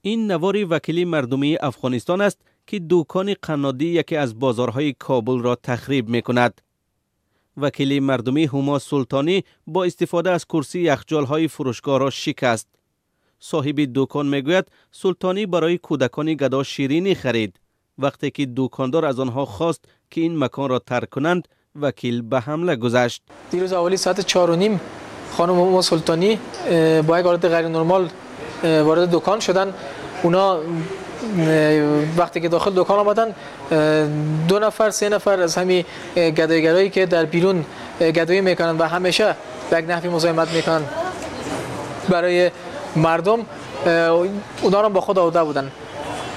Ин навори вакили мардумии Афғонистон аст, ки дӯкони қаннодии яке аз бозорҳои Кобулро тахриб мекунад. Вакили мардумӣ Ҳумо Султонӣ бо истифода аз курсӣ яхчолҳои фурӯшгоҳро шикаст. Соҳиби дӯкон мегӯяд, Султонӣ барои кӯдакони гадо ширинӣ харид. Вақте ки дӯкондор аз онҳо хост, ки ин маконро тарк кунанд, вакил ба ҳамла гузашт. Дирӯз аввали соати 4:30 хонум Ҳумо Султонӣ бо як ҳолати ғайринормал ворид дӯкон шуданд. اونا وقتی که داخل دکان آمدن، دو نفر سه نفر از همین گدایگرایی که در بیرون گدایی میکنن و همیشه به یک نحوی مزاحمت میکنن برای مردم، اونا رو با خود آورده بودن.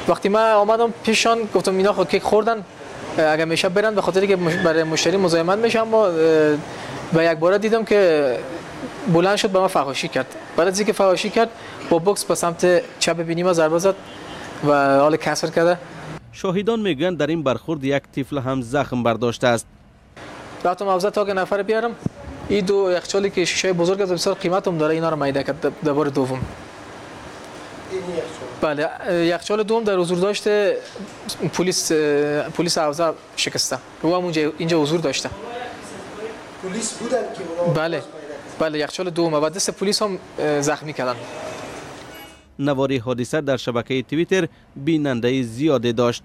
وقتی من آمدم پیشان، گفتم اینا خود کیک خوردن، اگر میشه برن، به خاطر که برای مشتری مزاحمت میشه. اما به یک باره دیدم که بلند شد به من فحاشی کرد. بعد از اینکه فحاشی کرد، با بوکس به سمت چپ بینی ما ضربه زد و حال کسر کرده. شاهدان میگویند در این برخورد یک طفل هم زخم برداشته است. رفتم حوزه تا که نفر بیارم. این دو یخچالی که شیشه بزرگ است، بسیار قیمت هم داره، اینا رو میده کرد. دوباره دوم، بله، یخچال دوم در حضور داشته پلیس، پلیس حوزه شکسته. او هم اینجا حضور داشته. پلیس بودن که اونا؟ بله بله، یخچال دوم و دست پلیس هم زخمی کردن. навори ҳодиса дар шабакаи Твиттер бинандаи зиёде дошт.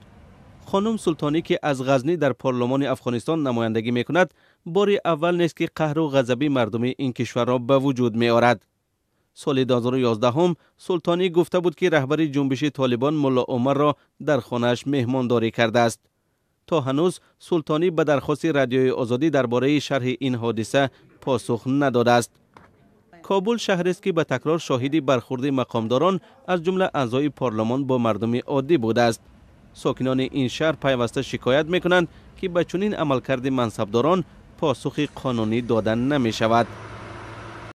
Хонум Султонӣ, ки аз Ғазнӣ дар парлумони Афғонистон намояндагӣ мекунад, бори аввал нест, ки қаҳру ғазаби мардуми ин кишварро ба вуҷуд меорад. Соли 2011 Султонӣ гуфта буд, ки раҳбари ҷунбиши Толибон Мулло Умарро дар хонааш меҳмондорӣ кардааст. То ҳанӯз Султонӣ ба дархости Радиои Озодӣ дар бораи шарҳи ин ҳодиса посух надодааст. Кобул шаҳрест, ки ба такрор шоҳиди бархурди мақомдорон, аз ҷумла аъзои парлумон, бо мардуми оддӣ будааст. Сокинони ин шаҳр пайваста шикоят мекунанд, ки ба чунин амалкарди мансабдорон посухи қонунӣ дода намешавад.